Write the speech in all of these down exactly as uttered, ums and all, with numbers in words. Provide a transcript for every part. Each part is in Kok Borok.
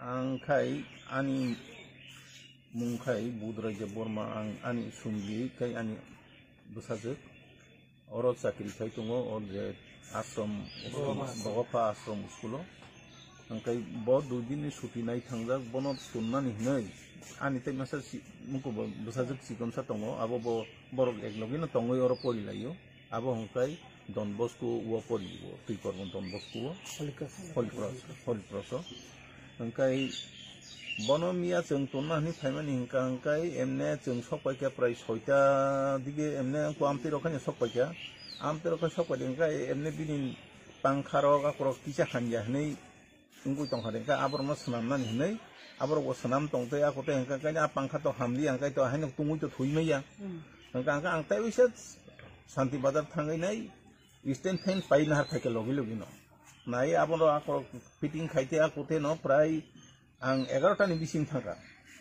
Ang khai ani mung khai Budrai Debbarma, ang ani sumli khai ani bwsajwk. Oro chakri khai tongo, o je ashram, Bogopha. Bogopha ashram school o. Hingkai bo dui din ni suti nai thangjak, bono tonnani hinwi ani tei masa si-, mukubo bwsajwk chikonsa tongo, abo bo borok ek logi no tongwi oro pori laio. Abo hingkai Don Bosco o pori o, twi kormo Don Bosco o. Holy Cross. Holy Cross, Holy Cross o. Hingkai bono miya chwng tonna hwnwi phaimani hingka hingkai emne chwng sok paikha prai soita dige emne ko amtwi rok haino sok paikha. Amtwi rok hai sok paidi hingkai emne bini pangkha rok akorok kisa hanja hwnwi wngwi tongkha de, hingke aborokno swnamnani hinwi, aborokbo swnam tongtwi, ako tei hingka khe a pangkha to hamliya, hingke to haino tungwi to thwi manya. Hmm. Hingke ang, ang tei uisa Santi Bazar thangwi nai, stand fan pai nahar phaikhe logi logi no. Nai abono ako fitting khaite, ako tei no prai ang egarota ni bising thangkha.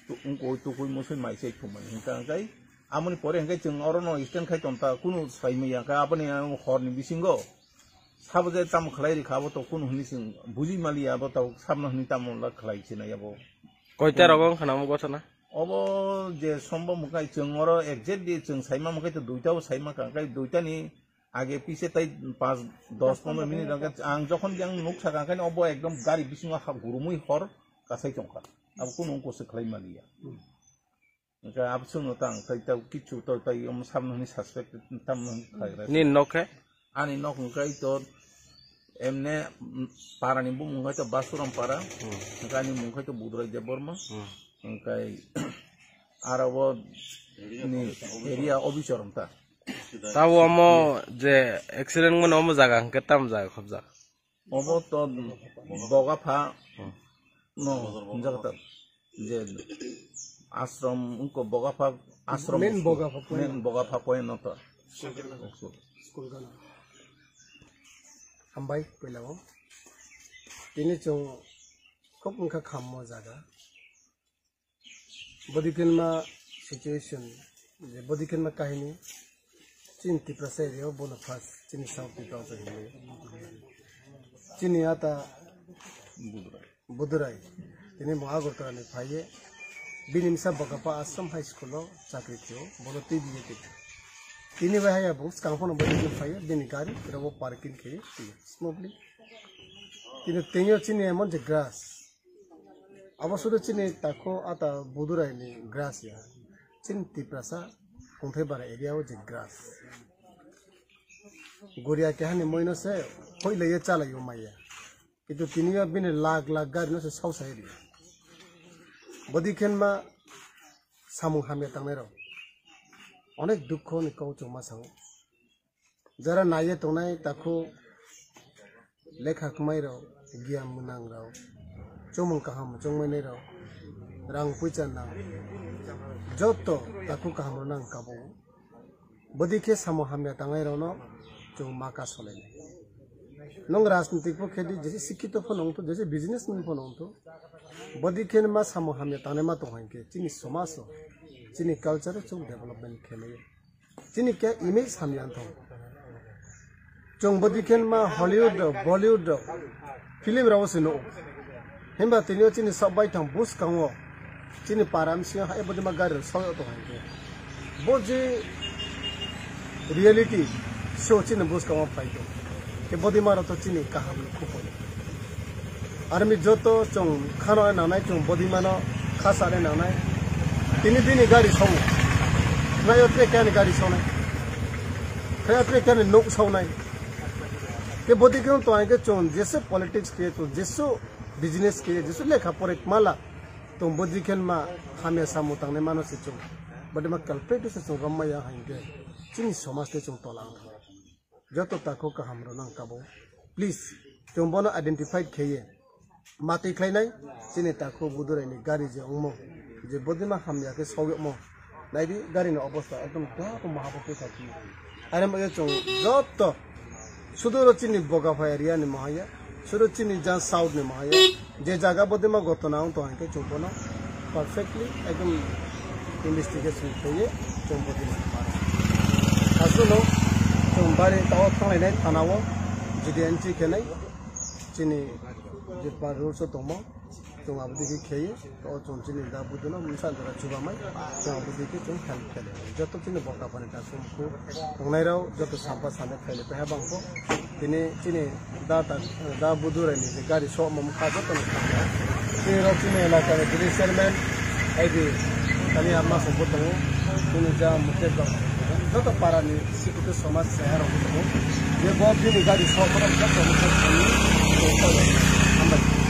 Tu-, wngkoi tukui musui mai sai thumani hingka hingkai amoni pore hingke chwng orono stand khai tongta kunu sai manya, hingke aboni ang horni bisingo Sabo je tamo khlai rikha, abo to kunu hwnwi chwng buji maliya, abo to sabno hwnwi tamo la khlai sinai abo. Koita rogo wngkha namo gotona? Obo je sombo mwkhai chwng oro exactly chwng saima mwkhai to duita o saima ka, hingkai duita ni age pise tai panch, dos, pondro minute hingke ang jokhon je ang nuk saka, hingkhe obo ekdom gari bisingo ha gurumui hor kasai tongkha. Abo kunu wngkose khlai maliya. Hingke abswkno tang tai tau kichu to tai omo samno hwnwi suspect tamno hwnwi khlai gra. Nini nok khe? Ani nok hwnkhe to emne, mm, parani bumung khe to Basuram para. Hmm. Hingke ani mung khe to Budrai Debbarma. Hmm. Hingke aro bo ni area officer wng ta. Tabo omo je accident mano omo jaga hingke tam jaga khobjak? Obo to Bogapha no hinjak ta je ashram wngkha Bogapha ashram main school. Bogapha point. Main Bogapha point no to. School gana. Hambai puila o. Tini chwng khub wngkha khammo jaga. Bodikenma situation, je bodikenma kahini, chini Tiprasa area o bono first, chini South Tiprasa hinwi. Chini ata Budurai. Tini mo Agartala ni phaiye, bini misa Bogapha Ashram High School o chakri khio, bono twi biye twi. Tini bai haya bo skang phano bodiken phaiye, bini gari, robo parking khaiye, smoothly. Tini tengyo chini emon je grass. Abo sudu chini takhu ata Budurai ni grass ya. Chini Tiprasa Kungthai bara area o je grass. Guria keha ni moino se hoilaiye chalaio maya. Kintu tini yo bini lakh lakh gari no se sausai ri. Bodikenma samung hamya tangnai rok. Onek dukho ni kau chwng ma sao. Jara naiye tongnai takhu lekha kwmai rok, giyan mwnang rok, chumung kaham chongmani rok, rang puisa nang, joto takhu kaham rok nang kabo. Bodi khe samo hamya tangnai rok no chwng ma ka solai nai. Nong rajnitik pho khe di, jese sikito pho nong tho, jese businessman pho nong tho, bodi khe ma samo hamya tangnai ma tong hai khe chini somaj o, chini culture o chwng development khe nai. Chini khe image hamya thong. Chwng bodi khe ma Hollywood rok, Bollywood rok, film rok se nugo. Himba tini o chini sok bai thang bwskango chini para msing hai bodi ma gari rok sok tong hai khe. Bo je reality show chini bwskango phai tong. Khe bodi ma rok to chini kaham ni khupui. Army joto chwng khano nangnai, chwng bodimano kha sare nangnai. Tini bini gari songo. Nayo tre kani gari sonai. Kaya tre kani nuk sonai. Ke bodi khe to ai ke chwng jesu politics ke to jesu business ke jesu lekha pore mala. To bodi khe ma hamya samu tangnai mano se chwng. Bodi ma culprit se chwng romma ya hai ke. Chini somaj te chwng tolang. Joto takhu kaham rok nang kabo. Please, chwng bono identify kheye. Matwi khlainai, chini takhu Budurai ni gari je ongmo, je bodima hamya khe soyokmo. Naidi gari ni obostha ekdom kla ko maha bo khe kaki. Are mo chwng joto sudu ro chini Bogapha area ni mahaya. Suru chini ja south ni mahaya, je jaga bodima gotona wng tong hai khe chwng bono perfectly ekdom investigation khaiye chwng bodima ni paro. Aswkno chwng bari tao thanglainai thana o G D N C khenai chini Je pa rules o tongmo, chwng abo digi khei, o chwng chini da buduno msa jora chubamai, chwng abo digi chwng help khele. Joto chini bokra phani da chwng khu tongnai rao, joto sampa sane khele peha bangko. Tini chini da ta, da budu rai ni je gari so mom kha joto no kha. Chini rok chini elaka ni village chairman, I B, kami ama songbo tongo, chini ja mukhe joto para ni Sikhutu somaj seha rok bo tongo. Je bo bini gari sok rok joto no kha. Hambai.